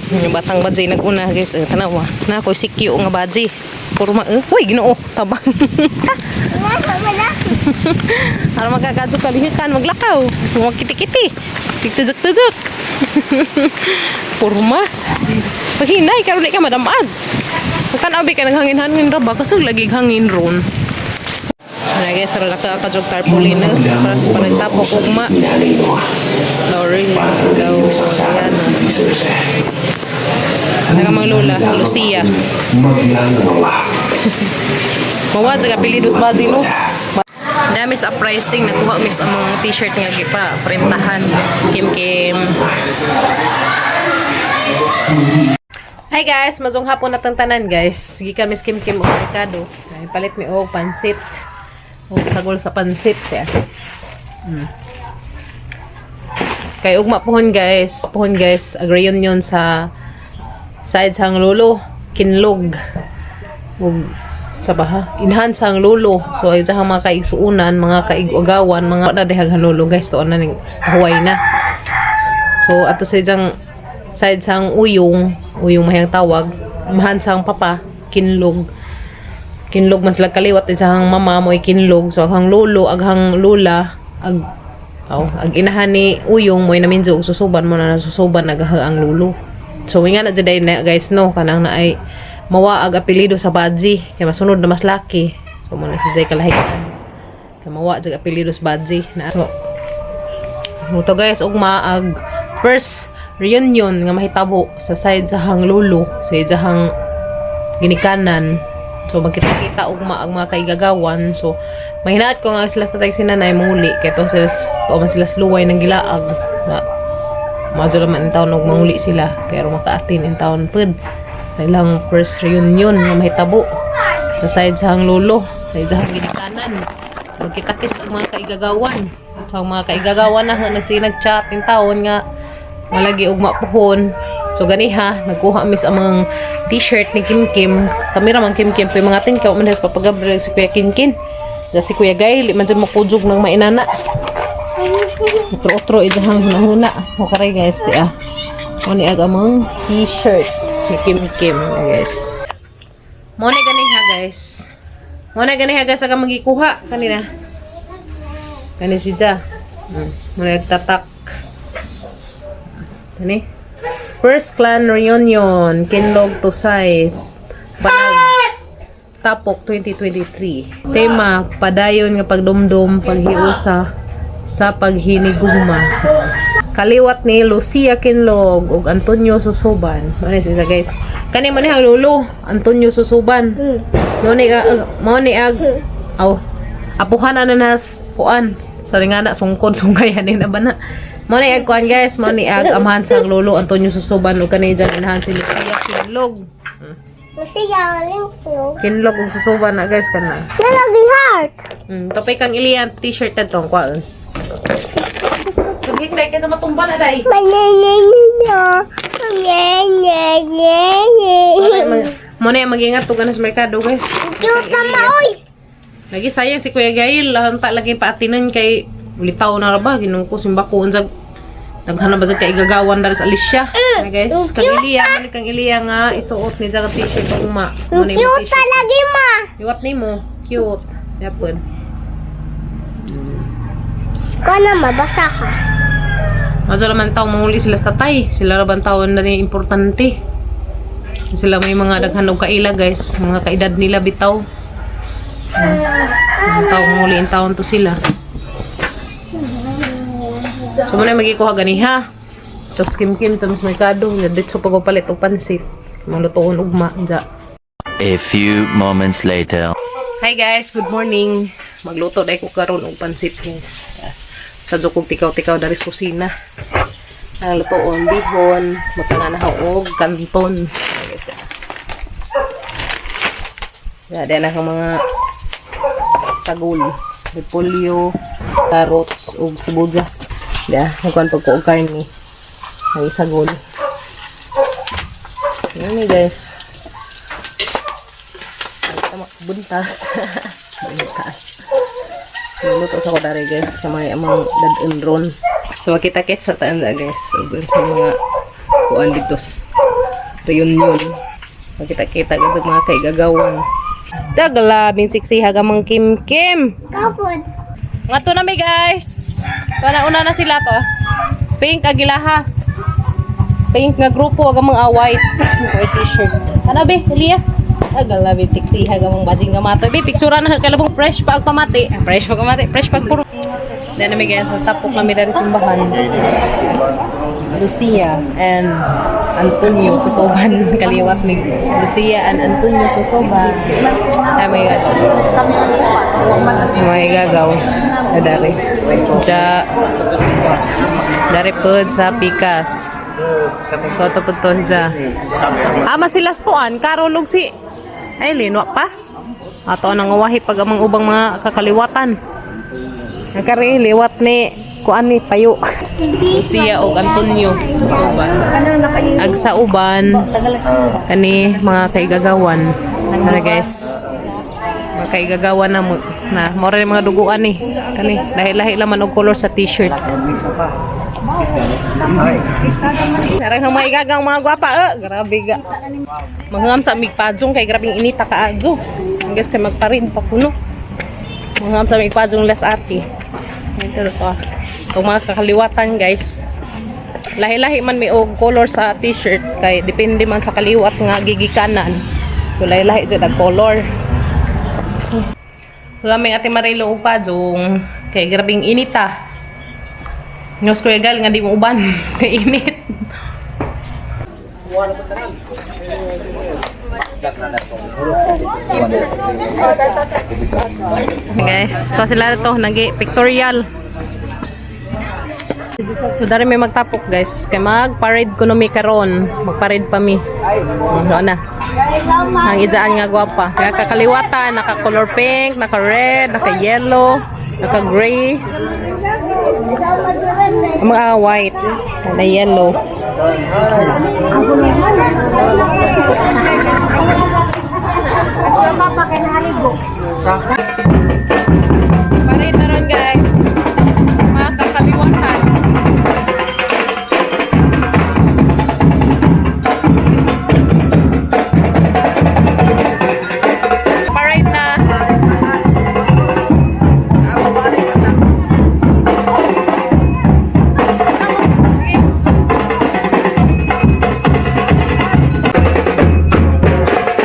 Yung batang badjay nag-una, guys. Eh, tanawa. Na ako si Q nga badjay. Puro ma eh. Uy, Ginoo, tabang. Para magkakadyo kalihikan, maglakaw. Magkiti-kiti. Sig tujok-tujok. Purma. Paghinay, karon di ka madamag. Tanaw ka naghangin-hangin ra ba kasug lagi hangin ron. Ana guys, sara nakakadjog tarpaulin na para sa panagtapok ugma. Sorry, daw ayan. Nanga mga lola, Lucia. Mawa sa apelyidos ba no? Dami sa uprising, nagkuha mix ang mga t-shirt nga gipa printahan. Kim Kim. Hi guys, mazong hapon na tanan, guys. Gikan Miss Kim Kim og merkado. Ay, palit mi og pansit. Og sagol sa pansit ya. Kay ugma pohon, guys. Pohon, guys, ag reunion sa side sang lolo, Kinlog. Ug sa baha, inhan sang lolo. So ay sa mga kaigsuunan, mga kaigagawan, mga na dihag lolo, guys, to na ning huway na. So ato sa isang side sang uyong, uyong mahiyang tawag, mahan sang papa, Kinlog. Kinlog man sila kaliwat sa hang mama mo ay Kinlog. So aghang lolo, aghang lola, ag oh, ag inahan ni uyong mo ay naminjo og susuban mo na nasusuban nagahag ang lolo. So nga na jud na, guys, no, kanang na ay mawa ag apelyido sa Badji kay masunod na mas laki. So mo na si Zay kalahikan. Kay mawa jud apelyido sa Badji na. So to guys, ugma ag first reunion nga mahitabo sa side sa hang lolo, sa side sa hang ginikanan. So magkita-kita ugma ang mga kaigagawan. So mahinaat ko nga sila sa tatay sinanay manguli kay to sila to man sila luway ng gilaag na madyo naman in taon og manguli sila kay aron makaatin in taon pud sa ilang first reunion nga mahitabo sa side sa hang lolo, sa side sa hang ginikanan. Magkita-kits ang mga kaigagawan. So, ang mga kaigagawan na nagsinag chat in taon nga malagi ugma pohon. So ganiha, nagkuha mis ang mga t-shirt ni Kim Kim. Kami ra man Kim Kim, pero mga tin ka man sa Papa Gabriel, si Kuya Kim Kim. Da si Kuya Gay, li man dyan mokudjog ng mainana. Otro-otro idahang hunahuna. O karay, guys, di ah. Mo ni ag among t-shirt ni Kim Kim, guys. Mo ni ganiha, guys. Mo na ganiha, guys, aga magikuha kanina. Kani si Ja. Mo ni tatak. Kani. First clan reunion, Kinlog Tusay. Panag Tapok 2023. Tema, padayon nga pagdumdum, paghiusa sa paghinigugma. Kaliwat ni Lucia Kinlog ug Antonio Susuban. Ano siya, guys? Kani mo ni ang lolo, Antonio Susuban. Mo ni ag aw apuhan na nas kuan. Sa nga na sungkod sungay ani na ba na. Mo ni ag kuan, guys, mo ni ag amahan sa lolo Antonio Susuban ug kani dyan inahan si Lucia Kinlog. Lucia Kinlog. Kinlog ug Susuban na, guys, kana. Nalagi heart. Topay kang Ilian t-shirt na tong kuan. Sugik na kay matumba na day. Maneneneno. Nye. Mo na mag-ingat tug sa merkado, guys. Cute na maoy. Lagi sayang si Kuya Gail, lahanta lagi paatinan kay ulitaw na ra ba Ginoo ko simbako unsag daghan na ba sa kaigagawan dari sa Alicia. Na guys, kang Iliya, man kang Iliya nga isuot ni sa t-shirt uma. Mo na imong Cute t-shirt. lagi ma. Iwat nimo, cute. Yapon. Ko na mabasa ha. Maso man taw manguli sila sa tatay. Sila ra ban taon na ni importante. Sila may mga daghan og kaila, guys, mga kaedad nila bitaw. Taw manguli in taon to sila. So mo na magikuha ganiha. Tapos Kim Kim tapos merkado, dito pag palit og pansit. Malutoon ugma dya. A few moments later. Hi guys, good morning. Magluto dai ko karon og pansit, guys. Sa kog tikaw-tikaw dari sa kusina. Ang lutoon bihon, magkana na og kanton. Ya, di na ang mga sagol, repolyo, carrots ug sibuyas. Ya, nagkuan pag ko og karne. Ang isagol. Yan ni, guys. Ay, tama, buntas. Buntas. Luluto sa ko dari, guys, kamay amang dad ron. So makita kit sa taan na, guys. Ug sa mga kuan dito. Reunion. Magkita-kita gud mga kaigagawan. Daglabing siksiha gamang Kim Kim. Kapod. Nga to na mi, guys. Una una na sila to. Pink agilaha. Pink nga grupo ag mga white. White t-shirt. Ano be? Uliya. Agalabi tiksiha gamang bajing nga mato. Be picture na kalabong fresh pa ag pamati. Ah, fresh pa ag pamati, fresh pag puro. Then mi guys, natapok kami dari simbahan. Lucia and Antonio Susoban kaliwat ni Lucia and Antonio Susoban. Ay my God. May gagaw. Dari. Ja. Dari po sa Pikas. So ito po to sa. Ama sila kuan karolog si ay linwa pa. Ato nang uwahi pag amang ubang mga kakaliwatan. Ang kari liwat ni kuan ni payo. Lucia og Antonio Susoban. Ag sa uban kani mga kaigagawan. Ano guys? Mga kaigagawan na na mora ni mga duguan ni. Kani lahi-lahi laman og color sa t-shirt. Sarang ang mga igagaw mga gwapa eh. Grabe ga. Mangham sa migpadzong kay grabing inita kaadyo. Ang guys kay magparin pa kuno. Mangham sa migpadzong las ati. Ito to. Itong mga kakaliwatan guys. Lahi-lahi man may og color sa t-shirt kay depende man sa kaliwat nga gigikanan. So lahi-lahi jud ang color. Kami Ate Marilo og padzong kay grabing inita. Ngos ko gal nga di mo uban kay init. Guys, to sila to nagi pictorial. So dari may magtapok guys, kay mag-parade kuno mi karon, mag-parade pa mi. So na. Ang ijaan nga gwapa. Nakakaliwatan, naka color pink, naka red, naka yellow, naka gray. Ang mga white, na yellow. Parade na ron guys. Mga kakaliwatan. Parade na.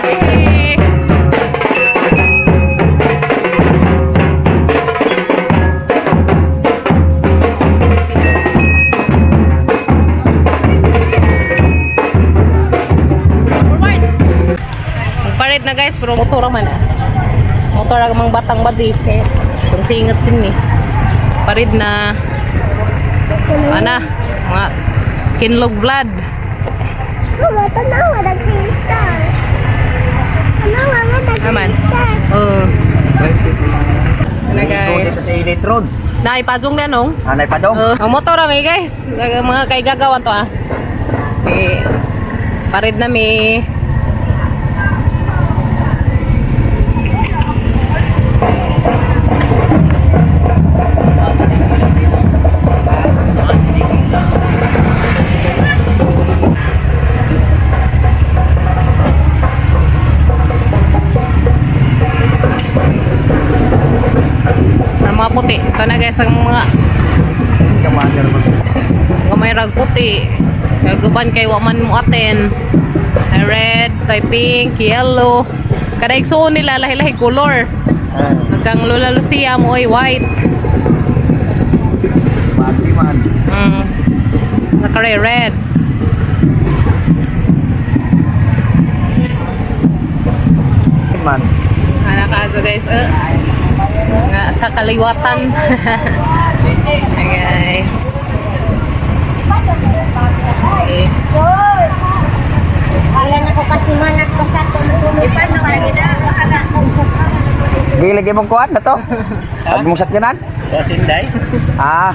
Hey. Forward. Magparit na guys, pero motor man ah. Motor ang mga batang baji. Itong singat sini. Parid na. Ana, mga kinlog blood. Mama, tanawa na green star. Tanawa nga na Aman. green star. Oo. Ano guys? Electron. Naipajong na nung. Anay pa dong. Ang motor na guys. Mga kaigagawan to ah. Eh, parid na mi. Ang mga puti. Ito na guys, ang mga gamay rag puti. Kagaban kay wa man mo aten. Ay red, tay pink, yellow. Kada igsuon nila lahi-lahi color. Hanggang Lola Lucia mo ay white. Pati man. Nakare red. Man. Ana ka guys. Eh. Nga kakaliwatan. Hi guys. Okay. Alam na ko kasi manak ko sa Sige, lagi mong kuan na to. Pag mong sakyanan. Sinday? Ah,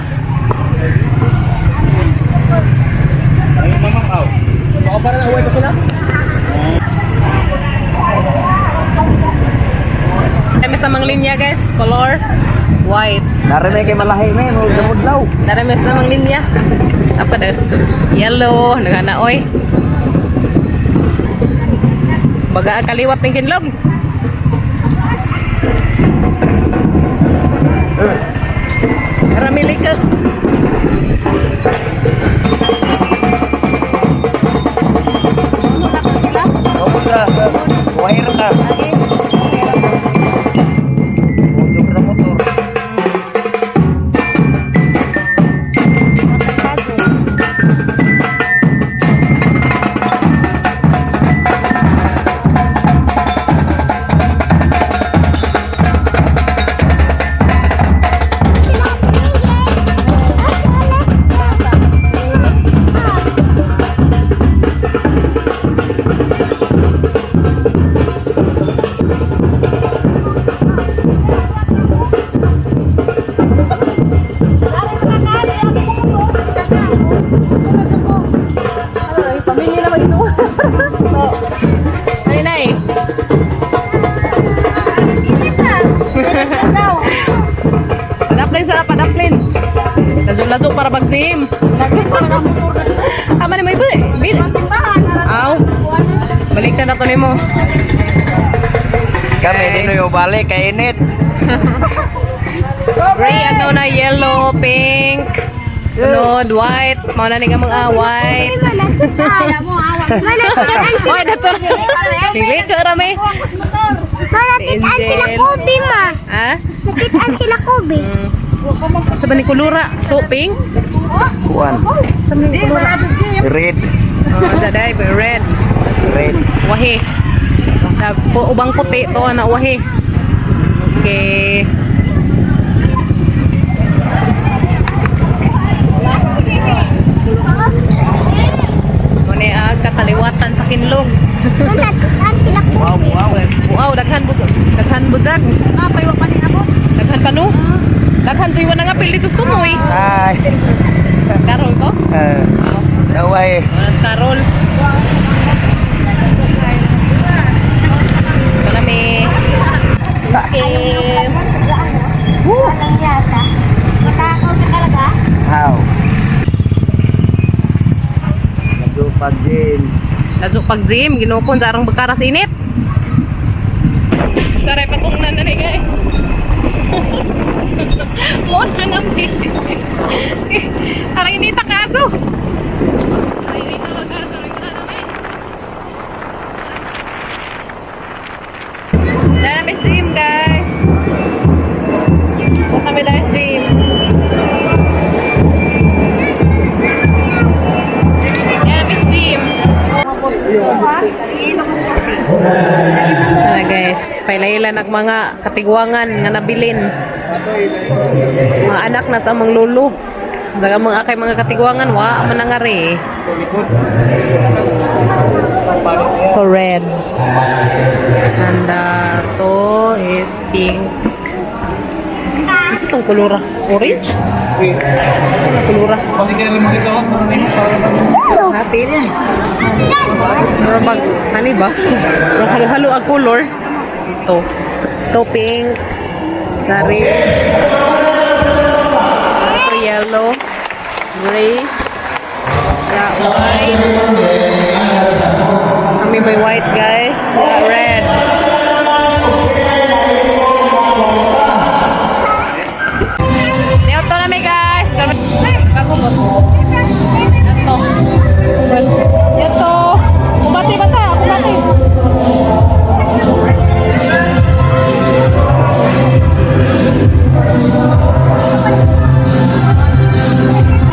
Ay, mamakaw. Baka parang nauwi ko sila. Kami sa mga linya guys, color white. narime kay malahi me, mo gamudlaw. Narami sa mga linya. Apa daw? Yellow, nagana oy. Baga kaliwat ng kinlog. Ramili ka. Kamutra. Wire ka. Motor na motor. Pamilya na mag-ito. So, ano na eh? Padaplin sa padaplin. Lazo-lazo para pag-gym. Ama ni may ba? Bin. Aw. Balik na to nimo. Kami din yung balik kay init. Gray ano na yellow, pink. Sunod, white. Mao na ni nga mga white. Oy, dato. Dili ka rami. Malakitaan sila Kobe, ma. Ha? Nakitaan sila Kobe. Sa ba ni kulura? So pink? Kuan. Sa ba ni kulura? Red. Oh, daday, red. Red. Wahi. Po, ubang puti to na wahi. Okay. Muna ang kakaliwatan sa kinlog. Nakitaan sila Kobe. Wow, wow. Wow, daghan bujag. Daghan bujag. Ah, paywa pa ni amo. Daghan pa no. Daghan sa iwan na nga pili gusto mo eh. Ay. Karol ko? Eh, Naway. Mas Karol. Ito na mi. Okay. Walang yata. Matakaw ka talaga? How? Nagupag din. Lazo pag gym, ginukon sa arang bakaras init. Saray pa kong nananay guys. Mo na namin. Arang inita ka aso. Arang inita ka aso. Arang inita namin. Dara kami sa gym guys. Punta kami dara sa gym. Dara kami sa gym. Ah, guys, pailayla nag mga katigwangan nga nabilin. Mga anak na sa among lolo. Daga mga akay mga katigwangan wa man nga re. To red. And to is pink. Ano itong kulura? Orange? Ano itong kulura? Happy. Mura bag, ano ba? Mura halo-halo ang color. Ito. Ito pink. Nari. Ito yellow. Gray. Yeah, white. Kami may white guys. Yeah, red. Neoto na mi guys. Ay, bago mo. Ito. Ito. Kumati ba ta? Kumati.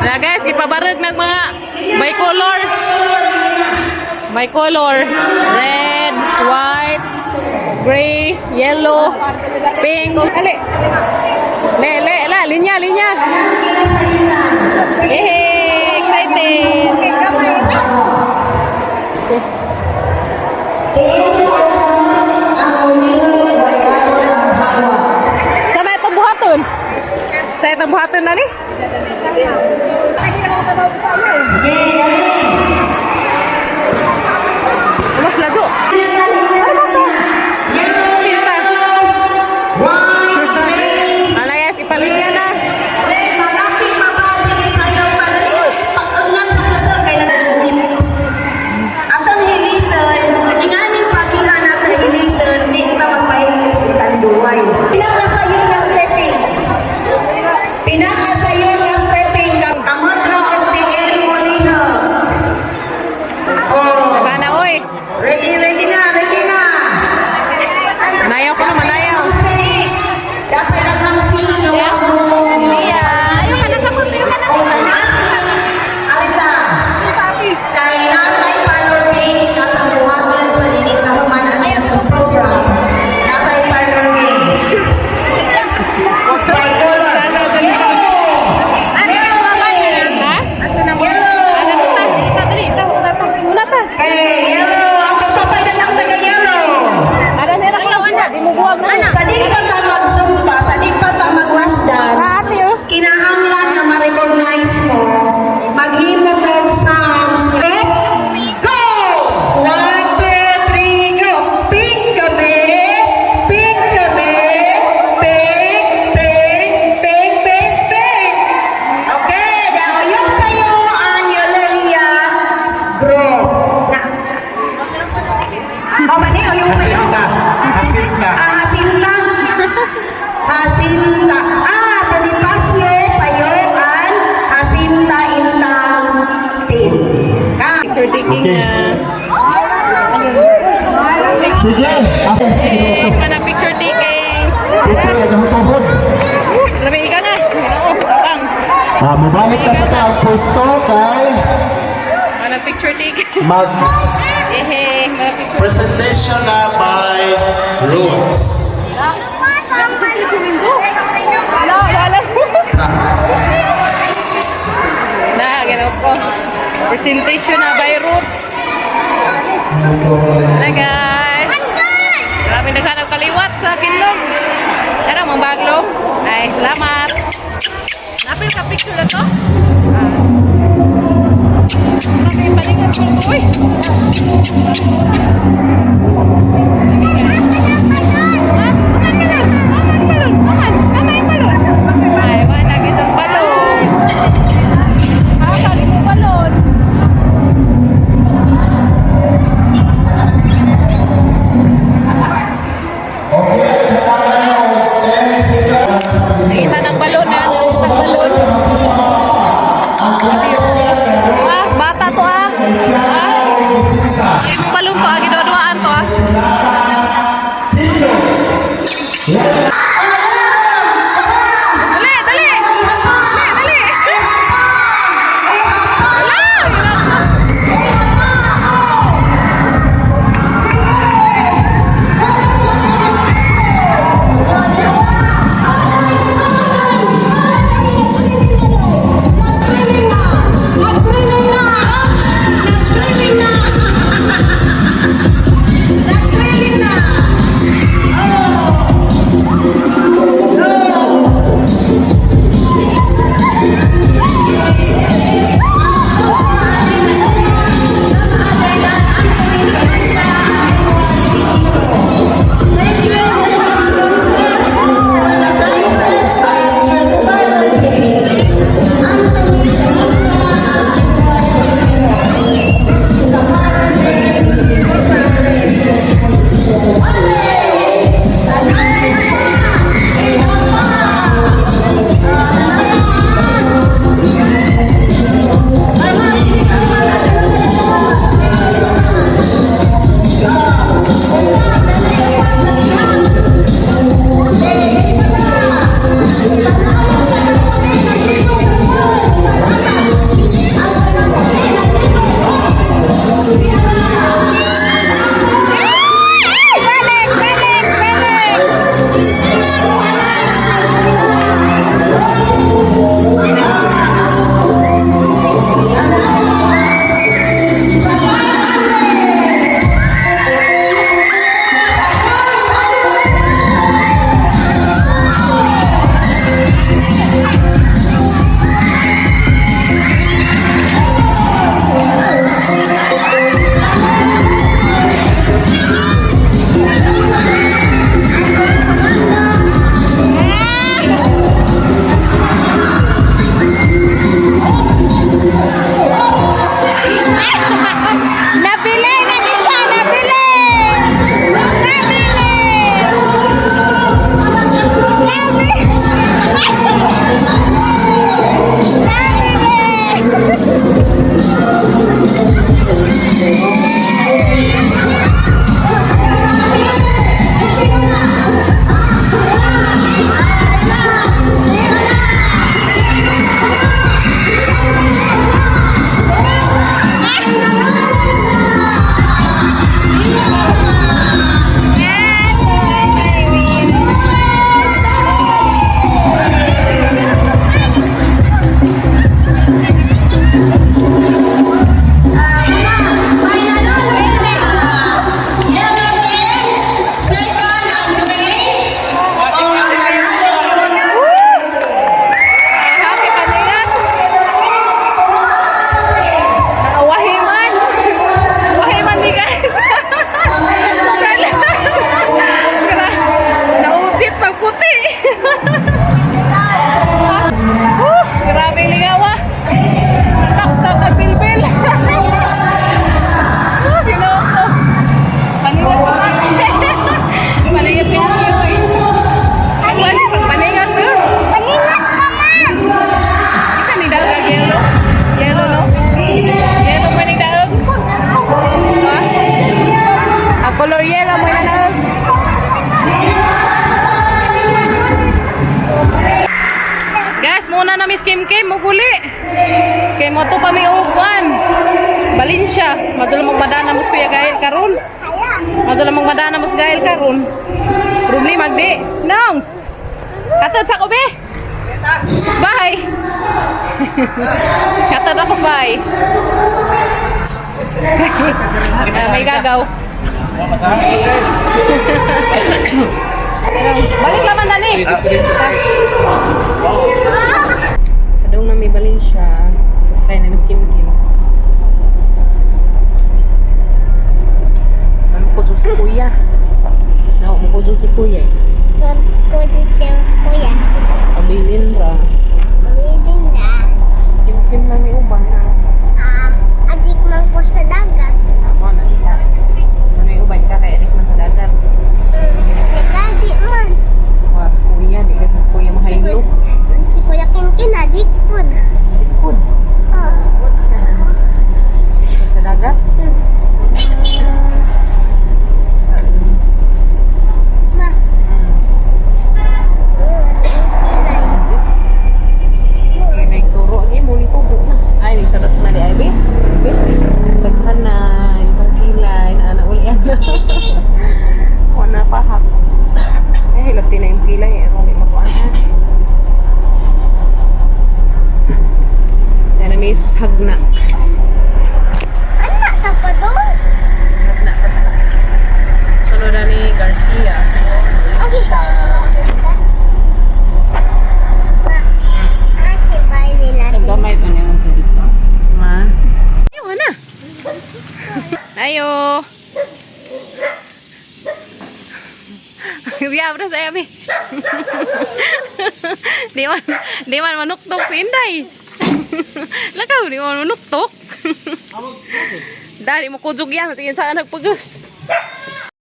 Na guys, ipabarag ng mga by color. By color. Red, white, gray, yellow, pink. Ali. Le, le, la, linya, linya. Hey, excited. Sa may itong buhaton? Sa itong buhaton na ni? Mas lajo. Ano ba to? Pinta. Ala guys, ipalinya na. Malapit mabali sa iyong panahon. Pag-unang sa kasa kay nagbuhit. Atang hilisan, inganing pagihan. taking na. Sige. Eh, mana picture taking. Ito ay tuhod. Grabe ka na. Ginoo, pang. Ah, mubalik na sa taong pwesto kay Mana picture taking. Mag Ehe, mana picture. presentation na by Roots. Wala, wala. Na, ginoo ko. Presentation na by Roots. Na guys. Grabe naghanap kaliwat sa Kinlog. Tara, mga baglo. Ay, salamat. Napil ka picture na to? Ah. Grabe, palingan ko ito, uy. Ha? Aman balon, aman, aman balon. Ay, wala kitang balon. Ha, kali mo balon. Nakita ng balon na, nakita ng balon. Ah, bata to ah. Ah. Ay, mong balon to ah, ginuduaan to ah. Madula magmadana mo kuya Gael karon. Saya. Madula magmadana mo Gael karon. Problema magdi. Nong. Katad sa ko be. Bye. Katad ako bye. May gagaw. Balik laman dani. Kadong na may balin siya. Tapos kaya na Miss Kim Kim. Ano ko si kuya? Naku, mo ko si kuya eh. Ko kuya. Pabilin ra. Pabilin na. Kim Kim lang ni uban na. Ah, adik man ko sa dagat. Ako na diha. Ano yung uban ka kay Eric man sa dagat. Nagadi man. Was kuya, di ka sa kuya mahaylo. Si Kuya Kinkin adik pud. Pud. Oh. Sa dagat. Ma. Okay, nagturo ang imo ni tubo na. Ay, nagtarot na di ay be. Be. Daghan na isang kilay na ana uli ana. Wala pa hak. Ay, hilabti na yung kilay eh. Kung di makuan ha. Yan na miss hagna. Anak ka pa doon? Hagna pa ta. Sunod na ni Garcia. Okay. Ma, ate ba nila? Gamay pa niya sa Ma. Ayaw na. Ayo. Diablo sa abi. Di man manuktok si Inday. Lakaw di man manuktok. Dali mo kujog yan sige saan nagpugos.